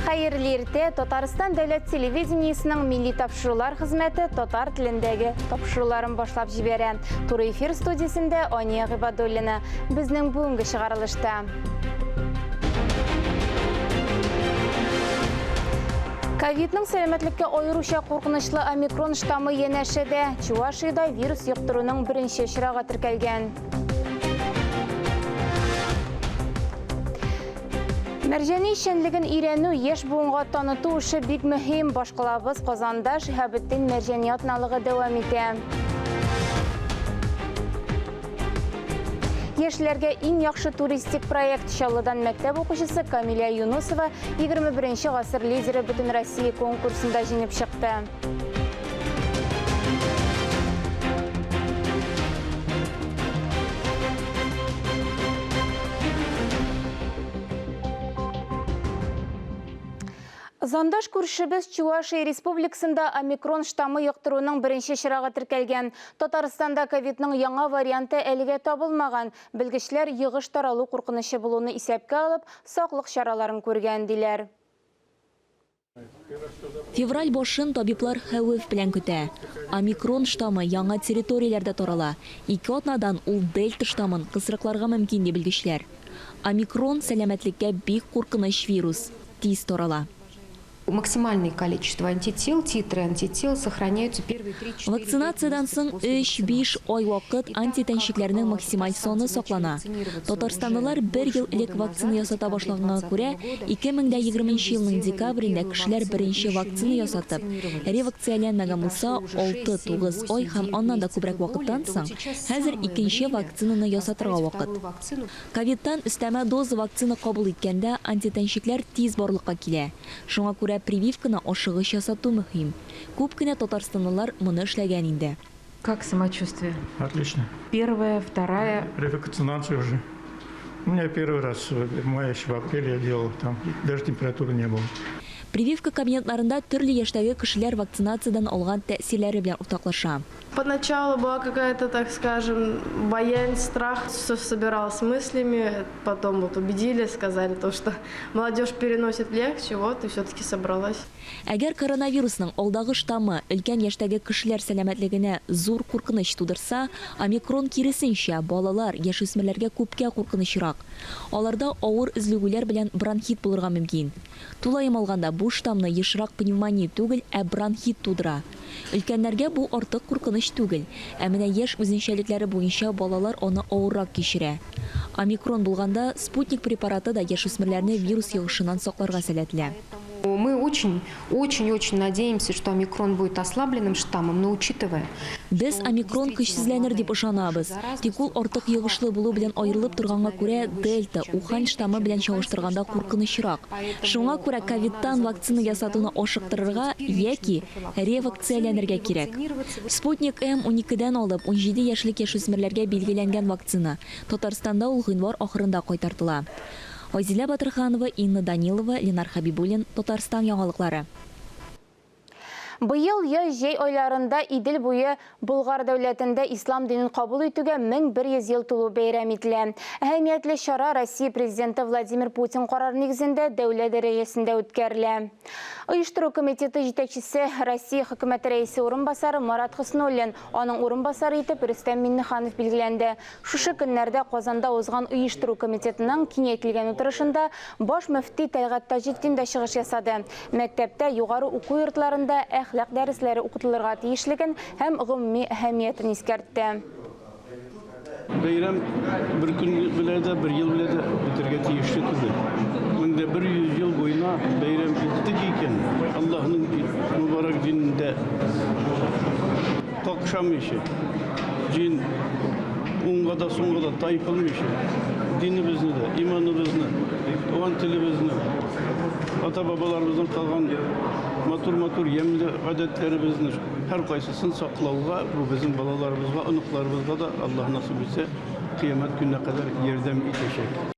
Хәерле иртә! Татарстан дәүләт телевидениесенең милли тапшырулар хезмәте татар телендәге тапшыруларын башлап җибәрә. Туры эфир студиясендә Ания Гыйбадуллина. Безнең бүгенге чыгарылышта. Ковидның сәламәтлеккә аеруча куркынычлы омикрон штаммы янәшәдә. Чувашиядә вирус йоктыруның беренче очрагы теркәлгән. Мәрҗани эшчәнлеген өйрәнү, яшь буынга таныту эше бик мөһим. Башкалабыз Казанда Шиһабетдин Мәрҗани атналыгы дәвам итә. Яшьләргә иң яхшы туристик проект Чаллыдан мәктәп укучысы Камилә Юнусова 21 гасыр лидеры Бөтенроссия конкурсында җиңеп чыкты. Зандаш күршебез Чувашия Республикасында омикрон штаммы йоктыруның беренче чирагы теркәлгән. Татарстанда ковидның яңа варианты әлегә табылмаган. Белгечләр йогыш таралу куркынычы булуны исәпкә алып, саклык чараларын күргән, диләр. Февраль башын табиблар хәвеф белән көтә. Омикрон штаммы яңа территорияләрдә тарала. Ике атнадан ул дельта штаммын кысрыкларга мөмкин, ди белгечләр. Омикрон, сәламәтлеккә бик куркыныч вирус, тиз тарала. Максимальное количество антител, титры антител сохраняются первые 3-4 Вакцинациядән соң өч-биш ай вакыт антитәнчекләрнең максималь саны саклана. Татарстанлылар бер ел элек вакцина ясата башлаганга күрә, 2020 нче елның декабрендә кешеләр беренче вакцина ясатып, ревакцияләнмәгән булса, алты-тугыз ай һәм аннан да күбрәк вакыттан соң, хәзер икенче вакцинаны ясатырга вакыт. Ковидтан өстәмә доза вакцина кабул иткәндә антитәнчекләр тиз барлыкка килә. Шуңа күрә прививканы ашыгыч ясату мөһим. Күп кенә татарстанлылар моны эшләгән инде. Как самочувствие? Отлично. Первая, вторая. Ревакцинация уже. У меня первый раз в мае, еще в апреле я делал, там даже температуры не было. Прививка кабинетларында төрле яшьтәге кешеләр вакцинациядән алган тәэсирләре белән уртаклаша. Поначалу была какая-то, так скажем, боязнь, страх, все собирал с мыслями, потом вот убедили, сказали то, что молодежь переносит легче, вот и все-таки собралась. Әгәр коронавирусның алдагы штаммы өлкән яшьтәге кешеләр сәламәтлегенә зур куркыныч тудырса, омикрон киресенчә, балалар, яшүсмерләргә күпкә куркынычрак. Аларда авыр өзлегүләр белән бронхит булырга мөмкин. Тулаем алганда, бу штаммны ешрак пневмония түгел, ә бронхит тудыра. Өлкәннәргә бу артык куркыныч түгел, ә менә яшь үзенчәлекләре буенча балалар аны авыррак кичерә. Омикрон булганда, спутник препараты да яшүсмерләрне вирус йогышыннан сакларга сәләтле. Мы очень, очень, очень надеемся, что омикрон будет ослабленным штаммом, но учитывая, Без омикрон көчсезләнер дип ышанабыз. Тик ул артык йогышлы булу белән аерылып торганга күрә, дельта, Ухань штаммы белән чагыштырганда куркынычрак. Шуңа күрә ковидтан вакцина ясатуны ашыктырырга яки ревакцияләнергә кирәк. Спутник М уникедән алып 17 яшьлек яшүсмерләргә билгеләнгән вакцина. Татарстанда ул гыйнвар ахырында кайтартыла. Айзилә Батырханова, Инна Данилова, Ленар Хәбибуллин, Татарстан яңалыклары. Быел яз-җәй айларында Идел буе Болгар дәүләтендә ислам динен кабул итүгә 1100 ел тулу бәйрәм ителә. Әһәмиятле чара Россия Президенты Владимир Путин карары нигезендә дәүләт дәрәҗәсендә үткәрелә. Оештыру комитеты җитәкчесе, Россия Хөкүмәте Рәисе урынбасары Марат Хөснуллин, аның урынбасары итеп Рөстәм Миңнеханов билгеләнде. Шушы көннәрдә Казанда узган оештыру комитетының киңәйтелгән утырышында баш мөфти Тәлгать Таҗетдин дә чыгыш ясады. Мәктәптә, югары уку йортларында әхлак дәресләре укытылырга тиешлеген һәм гомуми әһәмиятен искәртте. Бәйрәм бер көн белән дә, бер ел белән дә бетергә тиешле түгел. 1100 ел буена бәйрәм иттек икән, Аллаһның мөбарәк динендә какшамыйча, дин уңга да сулга да тайпылмыйча, динебезне дә, иманыбызны, туган телебезне, ата-бабаларыбыздан калган матур-матур ямьле гадәтләребезне һәркайсысын саклауга, бу безнең балаларыбызга, оныкларыбызга да Аллаһ насыйп итсә, кыямәт көненә кадәр ярдәм итәчәк.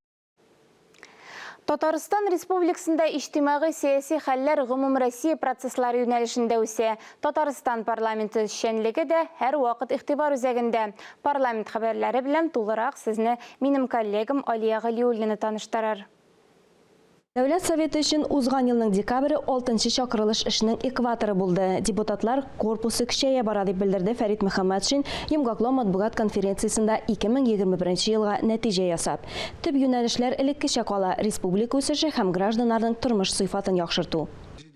Татарстан Республикасында иҗтимагый-сәяси хәлләр гомумроссия процесслары юнәлешендә үсә. Татарстан парламенты эшчәнлеге дә һәрвакыт игътибар үзәгендә. Парламент хәбәрләре белән тулырак сезне минем коллегам Алия Галиуллина таныштырыр. Дәүләт Советы өчен узган елның декабре алтынчы чакырылыш эшенең экваторы булды. Депутатлар корпусы көчәя бара, дип белдерде Фәрит Мөхәммәтшин йомгаклау матбугат конференциясендә 2021 елга нәтиҗә ясап. Төп юнәлешләр элеккечә кала, республика үсеше һәм гражданнарның тормыш сыйфатын яхшырту.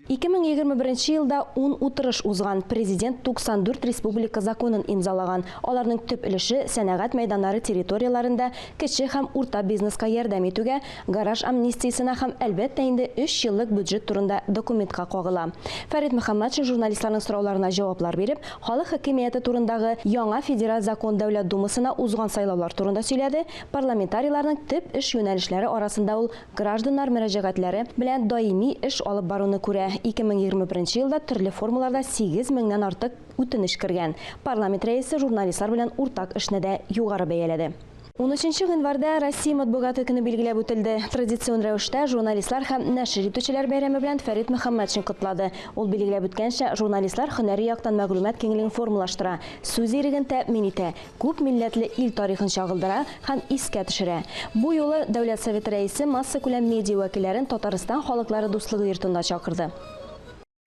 2021 елда 10 утырыш узган, президент 94 республика законын имзалаган. Аларның төп өлеше сәнәгать мәйданнары территорияләрендә кече һәм урта бизнеска ярдәм итүгә, гараж амнистиясенә һәм, әлбәттә инде, өч еллык бюджет турында документка кагыла. Фәрит Мөхәммәтшин журналистларның сорауларына җаваплар биреп, халык хакимияте турындагы яңа федераль закон Дәүләт Думасына узган сайлаулар турында сөйләде, парламентарийларның төп эш юнәлешләре арасында ул гражданнар мөрәҗәгатьләре белән даими эш алып баруны күрә. 2021 елда төрле формаларда 8 меңнән артык үтенеч кергән. Парламент рәисе журналистлар белән уртак эшне дә югары бәяләде. 13 гыйнварда Россия матбугаты көне билгеләп үтелде. Традицион рәвештә журналистлар һәм нәшер итүчеләр бәйрәме белән Фәрит Мөхәммәтшин котлады. Ул билгеләп үткәнчә, журналистлар һөнәри яктан мәгълүмат киңлеген формалаштыра, сүз иреген тәэмин итә, күп милләтле ил тарихын чагылдыра һәм искә төшерә. Бу юлы Дәүләт Советы Рәисе массакүләм медиа вәкилләрен Татарстан халыклары дуслыгы йортында чакырды.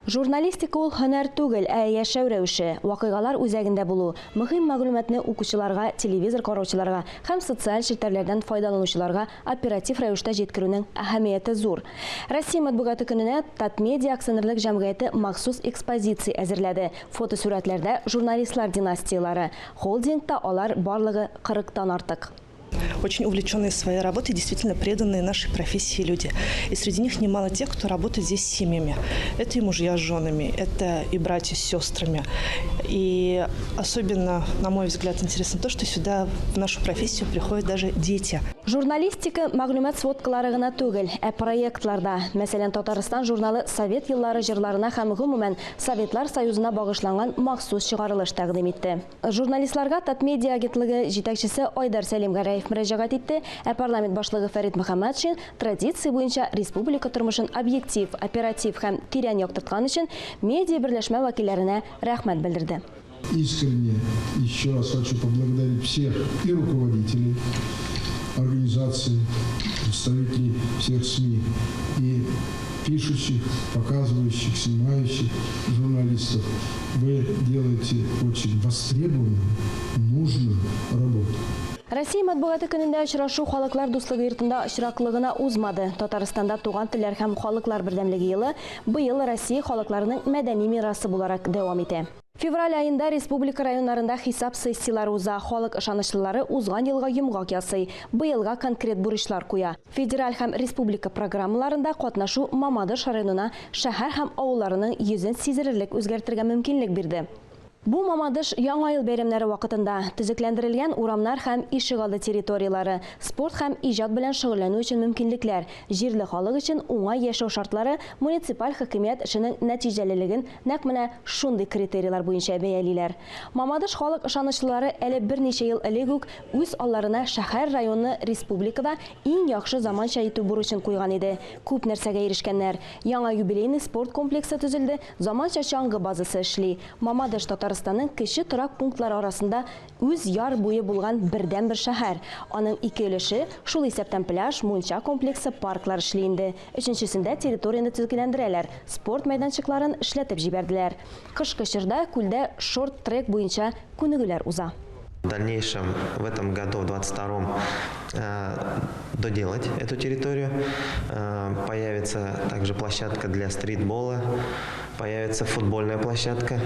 Журналистика ул һөнәр түгел, ә яшәү рәвеше, вакыйгалар үзәгендә булу, мөһим мәгълүматны укучыларга, телевизор караучыларга һәм социаль челтәрләрдән файдаланучыларга оператив рәвештә җиткерүнең әһәмияте зур. Россия матбугаты көненә Татмедиа акционерлык җәмгыяте махсус экспозиция әзерләде. Фотосурәтләрдә журналистлар династияләре. Холдингта алар барлыгы кырыктан артык. Очень увлеченные своей работой, действительно преданные нашей профессии люди. И среди них немало тех, кто работает здесь с семьями. Это и мужья с женами, это и братья с сестрами. И особенно, на мой взгляд, интересно то, что сюда, в нашу профессию, приходят даже дети. Журналистика мәгълүмат сводкалары гына түгел, ә проектлар да. Мәсәлән, Татарстан журналы совет еллары җырларына һәм гомумән Советлар Союзына багышланган махсус чыгарылыш тәкъдим итте. Журналистларга Татмедиа агентлыгы җитәкчесе Айдар Сәлимгәрәев мөрәҗәгать итте, ә парламент башлыгы Фәрит Мөхәммәтшин традиция буенча республика тормышын объектив, оператив һәм тирән яктырткан өчен медиа берләшмә вәкилләренә рәхмәт белдерде. Искренне еще раз хочу поблагодарить всех и руководителей организаций, представителей всех СМИ, и пишущих, показывающих, снимающих журналистов. Вы делаете очень востребованную, нужную работу. Россия матбугаты көнендә очрашу Халыклар дуслыгы йортында очраклы гына узмады. Татарстанда туган телләр һәм халыклар бердәмлеге елы быел Россия халыкларының мәдәни мирасы буларак дәвам итә. Февраль аенда республика районнарында хисап сессияләре уза. Халык ышанычлылары узган елга йомгак ясый, быелга конкрет бурычлар куя. Федераль һәм республика программаларында катнашу Мамадыш районына шәһәр һәм авылларының йөзен сизелерлек үзгәртергә мөмкинлек бирде. Бу Мамадыш Яңа ел бәйрәмнәре вакытында төзекләндерелгән урамнар һәм ишегалды территорияләре, спорт һәм иҗат белән шөгыльләнү өчен мөмкинлекләр, җирле халык өчен уңай яшәү шартлары муниципаль хакимият эшенең нәтиҗәлелеген нәкъ менә шундый критерийлар буенча бәялиләр. Мамадыш халык ышанычлылары әле берничә ел элек үк үз алларына шәһәр-районны республикада иң яхшы заманча итү бурычын куйган иде. Күп нәрсәгә ирешкәннәр. Яңа юбилейный спорт комплексы төзелде, заманча чаңгы базасы эшли. Мамадыш Татарстанның кече торак пунктлары арасында үз яр буе булган бердәнбер шәһәр. Аның ике өлеше, шул исәптән пляж, мунча комплексы, парклар эшли инде. Өченчесендә территорияне төзекләндерәләр, спорт мәйданчыкларын эшләтеп җибәрделәр. Кышкы чорда күлдә шорт-трек буенча күнегүләр уза. В дальнейшем в этом году, в 22-м, доделать эту территорию. Появится также площадка для стритбола, появится футбольная площадка.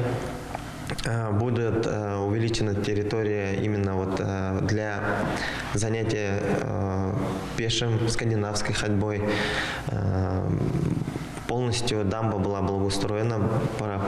Будет увеличена территория именно вот для занятия пешим скандинавской ходьбой. Полностью дамба была благоустроена,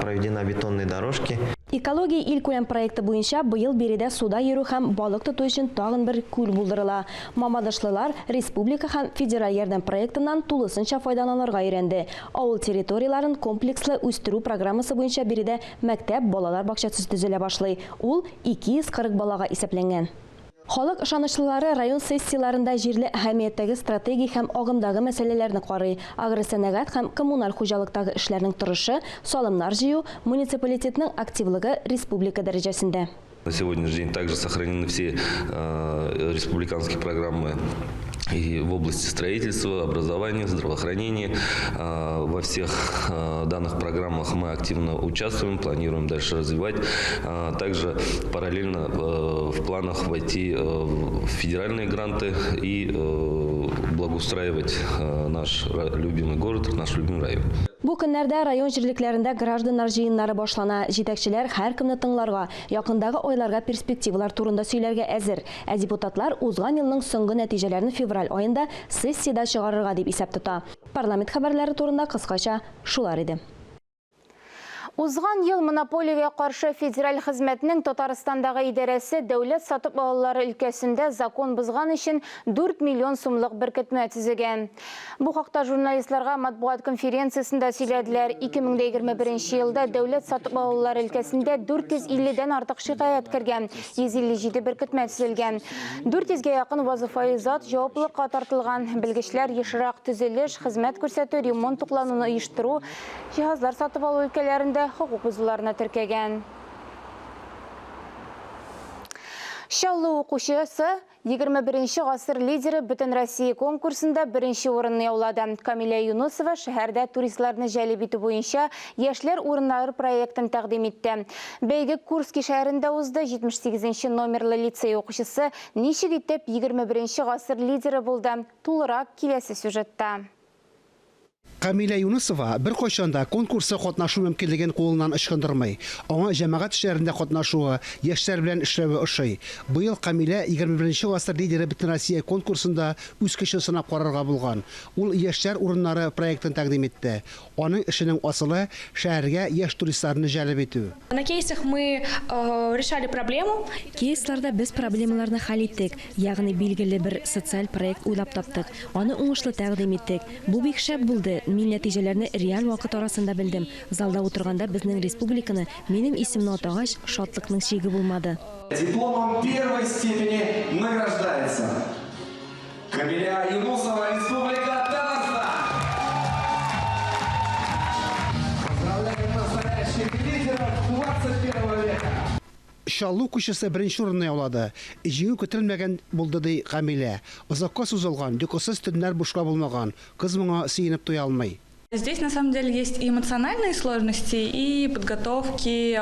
проведена бетонные дорожки. Экология илкүләм проекты буенча быел биредә суда йөрү һәм балык тоту өчен тагын бер күл булдырыла. Мамадышлылар республика һәм федераль ярдәм проектыннан тулысынча файдаланырга өйрәнде. Авыл территорияләрен комплекслы үстерү программасы буенча биредә мәктәп, балалар бакчасы төзелә башлый. Ул 240 балага исәпләнгән. Халык ышанычлылары район сессияләрендә җирле әһәмияттәге стратегик һәм агымдагы мәсьәләләрне карый. Агросәнәгать һәм коммуналь хуҗалыктагы эшләрнең торышы, салымнар җыю, муниципалитетның активлыгы республика дәрәҗәсендә. На сегодняшний день также сохранены все республиканские программы. И в области строительства, образования, здравоохранения. Во всех данных программах мы активно участвуем, планируем дальше развивать. Также параллельно в планах войти в федеральные гранты и благоустраивать наш любимый город, наш любимый район. Бу көннәрдә район җирлекләрендә гражданнар җыеннары башлана. Җитәкчеләр һәркемне тыңларга, якындагы айларга перспективалар турында сөйләргә әзер. Ә депутатлар узган елның соңгы нәтиҗәләрен февраль аенда сессиядә чыгарырга дип исәп тота. Парламент хәбәрләре турында кыскача шулар иде. Узган ел монополиягә каршы федераль хезмәтнең Татарстандагы идарәсе дәүләт сатып алулары өлкәсендә закон бозган өчен 4 миллион сумлык беркетмә төзегән. Бу хакта журналистларга матбугат конференциясендә сөйләделәр. 2021 елда дәүләт сатып алулары өлкәсендә 450 дән артык шикаять кергән, 157 беркетмә төзелгән. 400 гә якын вазыйфаи зат җаваплылыкка тартылган. Белгечләр ешрак төзелеш, хезмәт күрсәтү, ремонт туклануны оештыру, җиһазлар сатып алу өлкәләрендә хокук бозуларны теркәгән. Чаллы укучысы 21 гасыр лидеры Бөтенроссия конкурсында беренче урынны яулады. Камилә Юнусова шәһәрдә туристларны җәлеп итү буенча Яшьләр урыннары проектын тәкъдим итте. Бәйге Курски шәһәрендә узды. 78 номерлы лицей укучысы ничек итеп 21 гасыр лидеры булды? Тулырак киләсе сюжетта. Камилә Юнысова беркайчан да конкурста катнашу мөмкинлеген кулыннан ычкындырмый. Аңа җәмәгать эшләрендә катнашуы, яшьләр белән эшләве ошый. Быел Камилә 21 гасыр лидеры Бөтенроссия конкурсында үз көчен сынап карарга булган. Ул Яшьләр урыннары проектын тәкъдим итте. Аның эшенең асылы, шәһәргә яшь туристларны җәлеп итү. На кейсах мы решали проблему. Кейсларда без проблемаларны хәл иттек, ягъни билгеле бер социаль проект уйлап таптык, аны уңышлы тәкъдим иттек. Бу бик шәп булды, мин нәтиҗәләрне реаль вакыт арасында белдем. Залда утырганда безнең республиканы, минем исемне атагач, шатлыкның чиге булмады. Дипломом первой степени награждается Камиля Юнусова, Республика Татарстан! Поздравляем настоящих лидеров 21 века! Чаллы укучысы беренче урынны яулады. Җиңү көтелмәгән булды, ди Камилә. Озакка сузылган, йокысыз төннәр бушка булмаган. Кыз моңа сөенеп туя алмый. Здесь на самом деле есть и эмоциональные сложности, и подготовки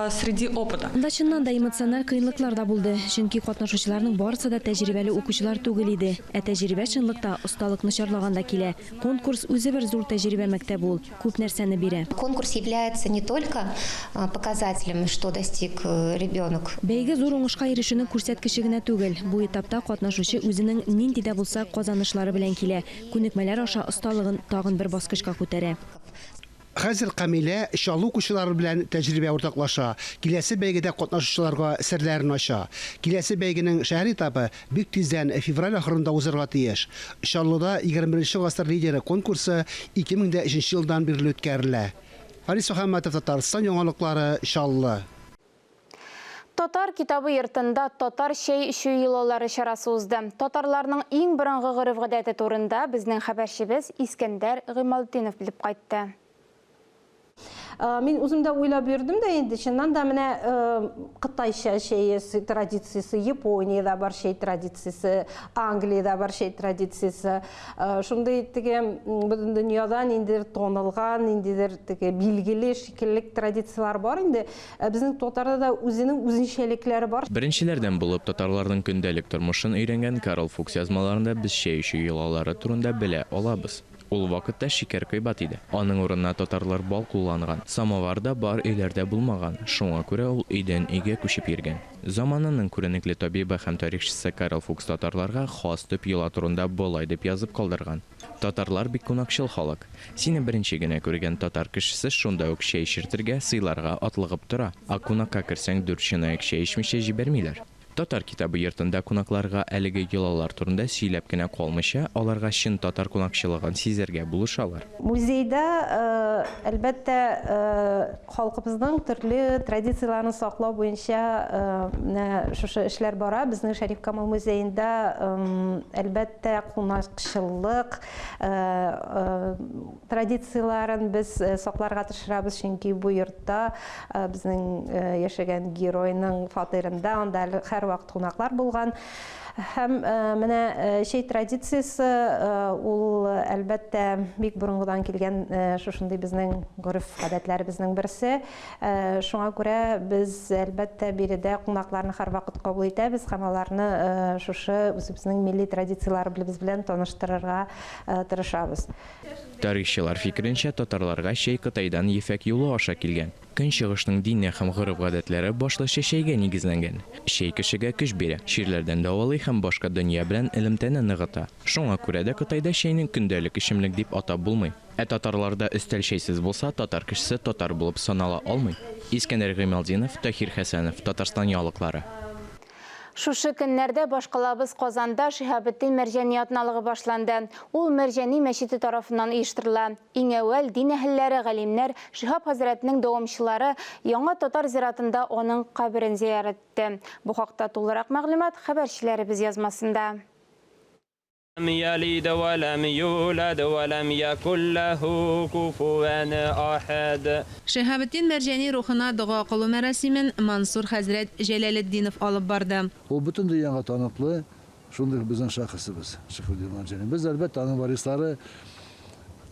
среди опыта. Монда чыннан да эмоциональ кыенлыклар да булды, чөнки катнашучыларның барысы да тәҗрибәле укучылар түгел иде. Ә тәҗрибә чынлыкта осталыкны чарлаганда килә. Конкурс үзе бер зур тәҗрибә мәктәбе ул, күп нәрсәне бирә. Конкурс является не только показателем, что достиг ребенок. Бәйге зур уңышка ирешүнең күрсәткече генә түгел. Бу этапта катнашучы үзенең нинди дә булса казанышлары белән килә, күнекмәләр аша осталыгын тагын бер баскычка күтәрә. Хәзер Камилә Чаллы укучылары белән тәҗрибә уртаклаша, киләсе бәйгедә катнашучыларга серләрен ача. Киләсе бәйгенең шәһәр этабы бик тиздән, февраль ахырында узарга тиеш. Чаллыда 21 гасыр лидеры конкурсы 2003 елдан бирле үткәрелә. Фарис Мөхәммәтов, Татарстан яңалыклары, Чаллы. Татар китабы йортында татар чәй эчү йолалары чарасы узды. Татарларның иң борынгы гореф-гадәте турында безнең хәбәрчебез Искәндәр Гыймалтдинов белеп кайтты. Мин үзем дә уйлап йөрдем дә инде, чыннан да менә кытайча чәй традициясе, Япониядә бар чәй традициясе, Англиядә бар чәй традициясе. Шундый теге бөтен дөньяда ниндидер танылган, ниндидер теге билгеле шикеллек традицияләр бар инде. Безнең татарда да үзенең үзенчәлекләре бар. Беренчеләрдән булып татарларның көндәлек тормышын өйрәнгән Карл Фукс язмаларында без чәй эчү йолалары турында белә алабыз. Ул вакытта шикәр кыйбат иде. Аның урынына татарлар бал кулланган. Самовар да бар өйләрдә булмаган, шуңа күрә ул өйдән өйгә күчеп йөргән. Заманының күренекле табибы һәм тарихчысы Карл Фукс татарларга хас төп йола турында болай дип язып калдырган, Татарлар бик кунакчыл халык. Сине беренче генә күргән татар кешесе шунда ук чәй эчертергә, сыйларга атлыгып тора. Ә кунакка керсәң, дүрт чынаяк чәй эчмичә җибәрмиләр. Татар китабы йортында кунакларга әлеге йолалар турында сөйләп кенә калмыйча, аларга чын татар кунакчылыгын сизәргә булышалар. Музейда, әлбәттә, халкыбызның төрле традицияләрен саклау буенча менә шушы эшләр бара. Безнең Шәриф Камал музеенда, әлбәттә, кунакчыллык традицияләрен без сакларга тырышабыз, чөнки бу йортта безнең яшәгән геройның фатирында анда әле һәр һәрвакыт кунаклар булган. Һәм менә чәй традициясе ул, әлбәттә, бик борынгыдан килгән шушындый безнең гореф-гадәтләребезнең берсе. Шуңа күрә без, әлбәттә, биредә кунакларны һәрвакыт кабул итәбез һәм аларны шушы үзебезнең милли традицияләребез белән таныштырырга тырышабыз. Тарихчылар фикеренчә, татарларга чәй Кытайдан Ефәк юлы аша килгән. Көнчыгышның дине һәм гореф-гадәтләре башлыча чәйгә нигезләнгән. Чәй кешегә көч бирә, чирләрдән дәвалый һәм башка дөнья белән элемтәне ныгыта. Шуңа күрә дә Кытайда чәйне көндәлек эчемлек дип атап булмый. Ә татарларда өстәл чәйсез булса, татар кешесе татар булып санала алмый. Искәндәр Гыймалтдинов, Таһир Хәсәнов, Татарстан яңалыклары. Шушы көннәрдә башкалабыз Казанда Шиһабетдин Мәрҗани атналыгы башланды. Ул Мәрҗани мәчете тарафыннан оештырыла. Иң әүвәл дин әһелләре, галимнәр, Шиһаб хәзрәтнең дәвамчылары яңа татар зиратында аның каберен зиярәт итте. Бу хакта тулырак мәгълүмат хәбәрчеләребез язмасында. Ләм йәлид вә ләм юләд вә ләм йәкүл ләһү куфүән әхәд. Шиһабетдин Мәрҗани рухына дога кылу мәрасимен Мансур хәзрәт Җәләлетдинов алып барды. Ул бөтен дөньяга таныклы шундый безнең шәхесебез, Шиһабетдин Мәрҗани. Без, әлбәттә, аның варислары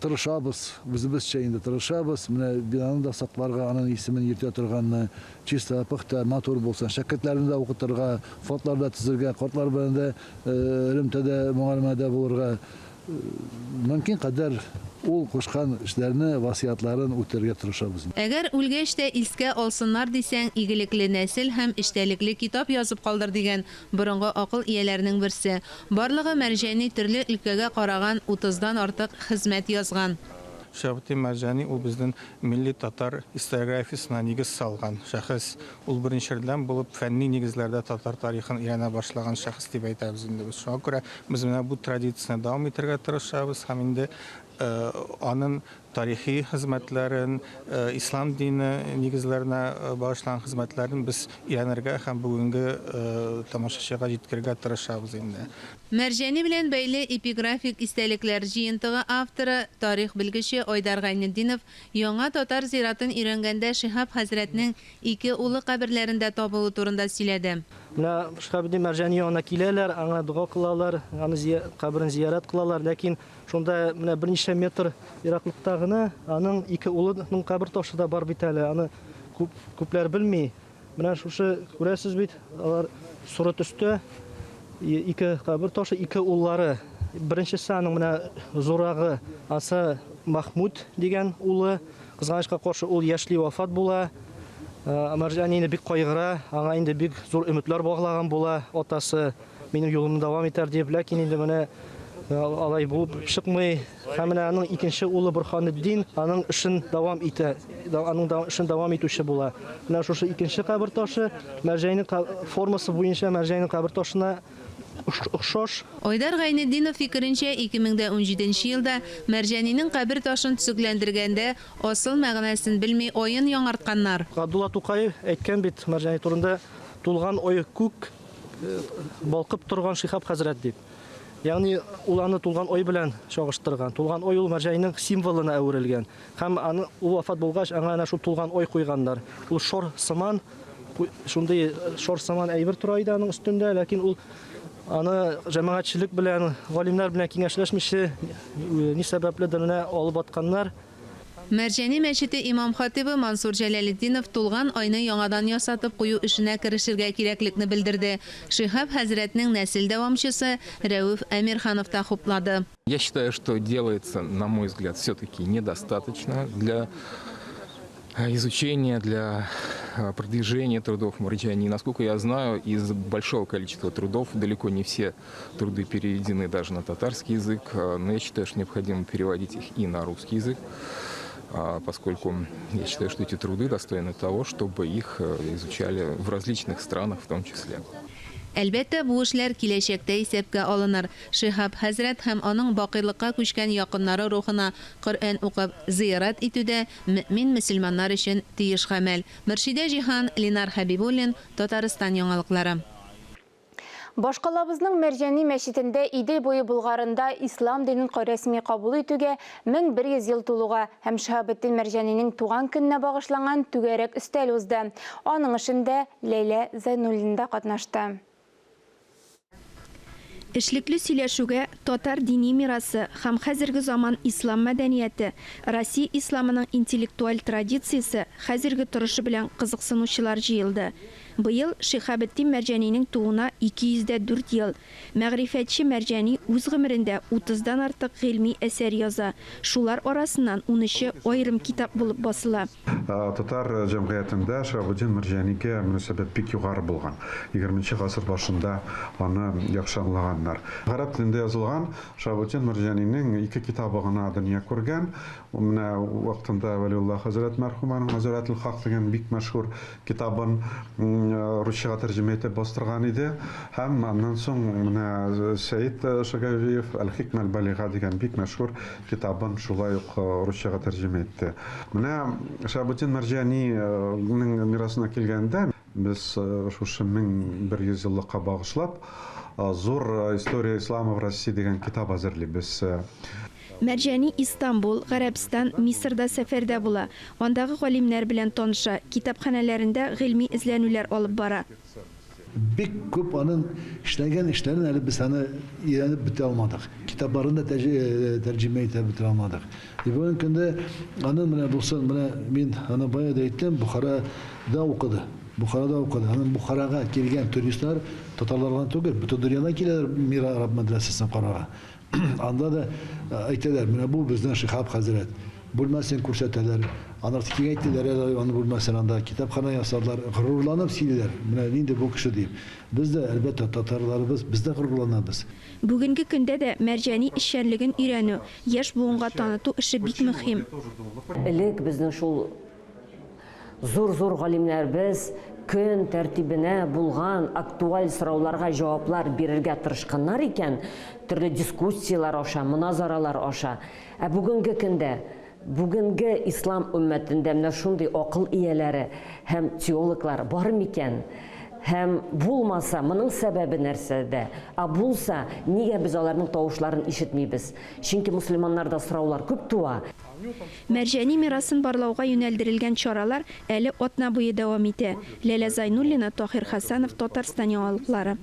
тырышабыз, үзебезчә инде тырышабыз, менә бинаны да сакларга, аның исемен йөртә торганны, чиста, пөхтә, матур булсын, шәкертләрне дә укытырга, фондлар да төзергә, картлар белән дә Элемтәдә, мөгаләмәдә булырга мөмкин кадәр ул кушкан эшләрне, васыятьларын үтәргә тырышабыз. Әгәр үлгәч тә искә алсыннар дисәң, игелекле нәсел һәм эчтәлекле китап язып калдыр, дигән борынгы акыл ияләренең берсе. Барлыгы Мәрҗани төрле өлкәгә караган утыздан артык хезмәт язган. Шиһабетдин Мәрҗани ул безнең милли татар историографиясенә нигез салган шәхес. Ул беренчеләрдән булып фәнни нигезләрдә татар тарихын өйрәнә башлаган шәхес дип әйтәбез инде без. Шуңа күрә без менә бу традицияне дәвам итәргә тырышабыз һәм инде аның тарихи хезмәтләрен, ислам дине нигезләренә багышланган хезмәтләрен без өйрәнергә һәм бүгенге тамашачыга җиткерергә тырышабыз инде. Мәрҗани белән бәйле эпиграфик истәлекләр җыентыгы авторы, тарих белгече Айдар Гайнетдинов яңа татар зиратын өйрәнгәндә Шиһап хәзрәтнең ике улы каберләрендә табылу турында сөйләде. Менә Шиһабетдин Мәрҗани янына киләләр, аңа дога кылалар, аны каберен зиярәт кылалар, ләкин шунда менә берничә метр ераклыкта гына аның ике улының кабер ташы да бар бит әле, аны күпләр белми. Менә шушы күрәсез бит, алар соры төстә, ике кабер ташы, ике уллары. Беренчесе аның менә зурагы, асы Махмуд дигән улы. Кызганычка каршы, ул яшьли вафат була. Мәрҗани инде бик кайгыра, аңа инде бик зур өметләр баглаган була атасы, минем юлымны дәвам итәр дип, ләкин инде менә алай булып чыкмый. Һәм менә аның икенче улы Борһанетдин аның эшен дәвам итә, аның эшен дәвам итүче була. Менә шушы икенче кабер ташы Мәрҗәнинең формасы буенча Мәрҗәнинең кабер ташына охшаш. Айдар Гайнетдинов фикеренчә, 2017 нче елда Мәрҗәнинең кабер ташын төзекләндергәндә асыл мәгънәсен белми аен яңартканнар. Габдулла Тукай әйткән бит Мәрҗани турында, Тулган ай күк балкып торган Шиһап хәзрәт дип. Ягъни ул аны тулган ай белән чагыштырган. Тулган ай ул Мәрҗанинең символына әверелгән. Һәм аны ул вафат булгач, аңа әнә шул тулган ай куйганнар. Ул шор сыман, шундый шор сыман әйбер тора иде аның өстендә, ләкин ул аны җәмәгатьчелек белән, галимнәр белән киңәшләшмичә, ни сәбәпледер менә алып атканнар. Мәрҗани мәчете имам-хатыйбы Мансур Җәләлетдинов тулган айны яңадан ясатып кую эшенә керешергә кирәклекне белдерде. Шиһаб хәзрәтнең нәсел дәвамчысы Рәүф Әмирханов та хуплады. Я считаю, что делается, на мой взгляд, все-таки недостаточно для изучения, для продвижения трудов Марджани. Насколько я знаю, из большого количества трудов далеко не все труды переведены даже на татарский язык, но я считаю, что необходимо переводить их и на русский язык, поскольку я считаю, что эти труды достойны того, чтобы их изучали в различных странах в том числе. Әлбәттә, бу эшләр киләчәктә исәпкә алыныр. Шиһаб хәзрәт һәм аның бакыйлыкка күчкән якыннары рухына Коръән укып, зыярат итү дә мөэмин мөселманнар өчен тиеш гамәл. Мөршидә Җиһан, Ленар Хәбибуллин, Татарстан яңалыклары. Башкалабызның Мәрҗани мәчетендә Идел буе Болгарында ислам динен рәсми кабул итүгә 1100 ел тулуга һәм Шиһабетдин Мәрҗанинең туган көненә багышланган түгәрәк өстәл узды. Аның эшендә Ләйлә Зәйнуллина да катнашты. Эшлекле сөйләшүгә татар дини мирасы һәм хәзерге заман ислам мәдәнияте, Россия исламының интеллектуаль традициясе хәзерге торышы белән кызыксынучылар җыелды. Быел Шиһабетдин Мәрҗанинең тууына 204 ел. Мәгърифәтче Мәрҗани үз гомерендә утыздан артык гыйльми әсәр яза, шулар арасыннан унөче аерым китап булып басыла. Татар җәмгыятендә Шиһабетдин Мәрҗанигә мөнәсәбәт бик югары булган. Егерменче гасыр башында аны яхшы аңлаганнар. Гарәп телендә язылган Шиһабетдин Мәрҗанинең ике китабы гына дөнья күргән. Менә вакытында Вәлиулла хәзрәт мәрхүм аның Азәрәтел хак дигән бик мәшһүр китабын русчага тәрҗемә итеп бастырган иде. Һәм аннан соң менә Сәид Шагавиев Әл-Хикмәл Балига дигән бик мәшһүр китабын шулай ук русчага тәрҗемә итте. Менә Шаһабетдин Мәрҗанинең мирасына килгәндә, без шушы 1100 еллыкка багышлап зур История ислама в России дигән китап әзерлибез. Мәрҗани Истанбул, Гарәбстан, Мисырда сәфәрдә була, андагы галимнәр белән таныша, китапханәләрендә гыйльми эзләнүләр алып бара. Бик күп аның эшләгән эшләрен әле без аны өйрәнеп бетерә алмадык. Китапларын да тәрҗемә итә бетерә алмадык. И бүгенге көндә аның менә булсын, менә мин аны бая да әйттем, Бухарада укыды. Бухарада укыды. Аның Бухарага килгән туристлар татарлар гына түгел, бөтен дөньядан киләләр Мира араб мәдрәсәсен карарга. Анда да әйтәләр, менә бу безнең Шиһаб хәзрәт. Бүлмәсен күрсәтәләр. Аннары киңәйттеләр әле аның бүлмәсен анда, китапханә ясадылар. Горурланып сөйлиләр, менә нинди бу кеше дип. Без дә, әлбәттә, татарларыбыз, без дә горурланабыз. Бүгенге көндә дә Мәрҗани эшчәнлеген өйрәнү, яшь буынга таныту эше бик мөһим. Элек безнең шул Зур-зур галимнәребез көн тәртибенә булган актуаль сорауларга җаваплар бирергә тырышканнар икән, төрле дискуссияләр аша, моназаралар аша. Ә бүгенге көндә, бүгенге ислам өммәтендә менә шундый акыл ияләре һәм теологлар бар микән? Һәм булмаса, моның сәбәбе нәрсәдә? Ә булса, нигә без аларның тавышларын ишетмибез? Чөнки мөселманнарда сораулар күп туа. Мәрҗани мирасын барлауга юнәлдерелгән чаралар әле атна буе дәвам итә. Ләлә Зайнуллина, Таһир Хәсәнов, Татарстан яңалыклары.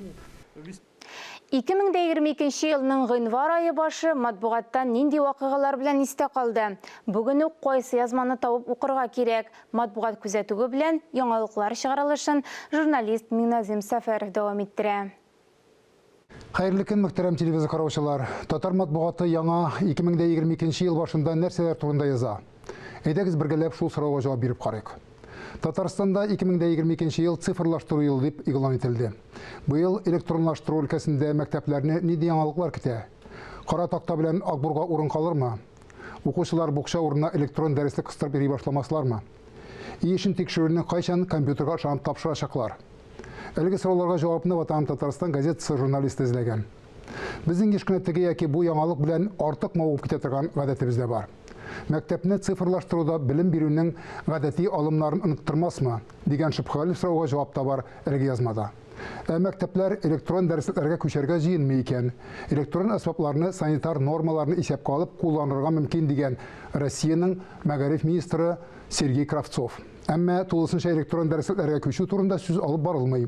2022 елның гыйнвар ае башы матбугатта нинди вакыйгалар белән истә калды? Бүген үк кайсы язманы табып укырга кирәк? Матбугат күзәтүе белән яңалыклар чыгарылышын журналист Миңназыйм Сәфәров дәвам иттерә. Хәерле көн, мөхтәрәм телевизор караучылар. Татар матбугаты яңа 2022 ел башында нәрсәләр турында яза? Әйдәгез бергәләп шул сорауга җавап биреп карыйк. Татарстанда 2022 ел цифрлаштыру елы дип игълан ителде. Быел электронлаштыру өлкәсендә мәктәпләрне нинди яңалыклар көтә? Кара такта белән акбурга урын калырмы? Укучылар букча урынына электрон дәреслек кыстырып йөри башламаслармы? Өй эшен тикшерүне кайчан компьютерга ышанып тапшырачаклар? Әлеге сорауларга җавапны Ватаным Татарстан газетасы журналисты эзләгән. Безнең еш кенә теге яки бу яңалык белән артык мавыгып китә торган гадәтебез дә бар. Мәктәпне цифрлаштыруда белем бирүнең гадәти алымнарын оныттырмасмы? дигән шөбһәле сорауга җавап та бар әлеге язмада. Ә мәктәпләр электрон дәреслекләргә күчәргә җыенмый икән. Электрон әсбапларны санитар нормаларны исәпкә алып кулланырга мөмкин дигән Россиянең мәгариф министры Сергей Кравцов. Әмма тулысынча электрон дәреслекләргә күчү турында сүз алып барылмый.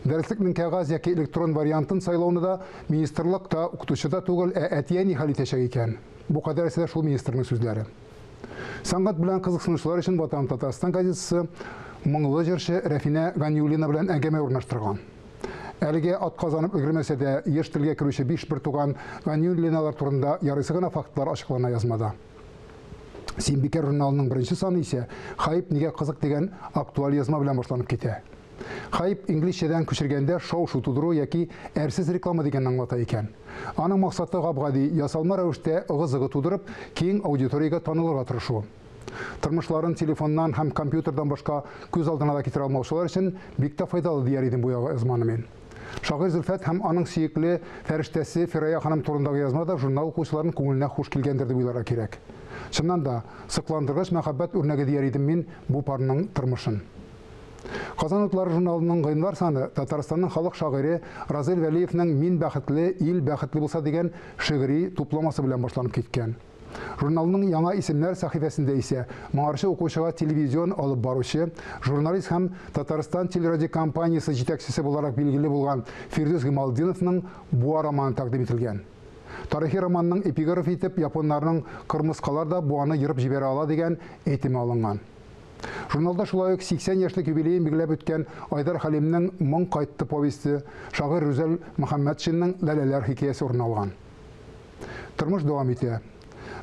Дәреслекнең кәгазь яки электрон вариантын сайлауны да министрлык та, укытучы да түгел, ә әти-әни хәл итәчәк икән. Бу кадәресе дә шул министрның сүзләре. Сәнгать белән кызыксынучылар өчен Ватаным Татарстан газетасы моңлы җырчы Рәфинә Ганиуллина белән әңгәмә урнаштырган. Әлегә ат казанып өлгермәсә дә, еш телгә керүче биш бертуган Ганиуллиналар турында ярыйсы гына фактлар ачыклана язмада. Симбикә журналының беренче саны исә Хайп нигә кызык дигән актуаль язма белән башланып китә. Хайп инглизчәдән күчергәндә шау-шу тудыру яки әрсез реклама дигәнне аңлата икән. Аның максаты гап-гади, ясалма рәвештә ыгы-зыгы тудырып, киң аудиториягә танылырга тырышу. Тормышларын телефоннан һәм компьютердан башка күз алдына да китерә алмаучылар өчен бик тә файдалы дияр идем бу язманы мин. Шагыйрь Зөлфәт һәм аның сөекле фәрештәсе Фирая ханым турындагы язма да журнал укучыларының күңеленә хуш килгәндер дип уйларга кирәк. Чыннан да, сокландыргыч мәхәббәт үрнәге дияр идем мин бу парның тормышын. Казан утлары журналының гыйнвар саны Татарстанның халык шагыйре Разил Вәлиевнең Мин бәхетле, ил бәхетле булса дигән шигъри тупламасы белән башланып киткән. Журналның яңа исемнәр сәхифәсендә исә моңарчы укучыга телевизион алып баручы, журналист һәм Татарстан телерадиокомпаниясе җитәкчесе буларак билгеле булган Фирдүс Гыймалтдиновның Буа романы тәкъдим ителгән. Тарихи романның эпиграфы итеп японнарның кырмыскалар да буаны ерып җибәрә ала дигән әйтеме алынган. Журналда шулай ук 80 яшьлек юбилеен билгеләп үткән Айдар Хәлимнең Моң кайтты повесте, шагыйрь Рүзәл Мөхәммәтшинның Ләләләр хикәясе урын алган. Тормыш дәвам итә.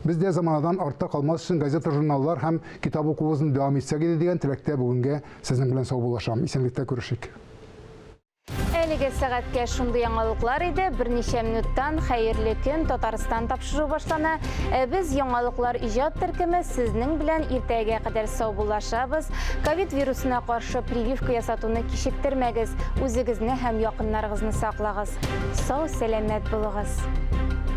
Без дә заманадан артта калмас өчен газета-журналлар һәм китап укуыбызны дәвам итсәк иде дигән теләктә бүгенгә сезнең белән саубуллашам. Исәнлектә күрешик. Әлеге сәгатькә шундый яңалыклар иде. Берничә минуттан Хәерле көн Татарстан тапшыруы башлана. Ә без яңалыклар иҗат төркеме сезнең белән иртәгә кадәр саубуллашабыз. Ковид вирусына каршы прививка ясатуны кичектермәгез. Үзегезне һәм якыннарыгызны саклагыз. Сау, сәламәт булыгыз.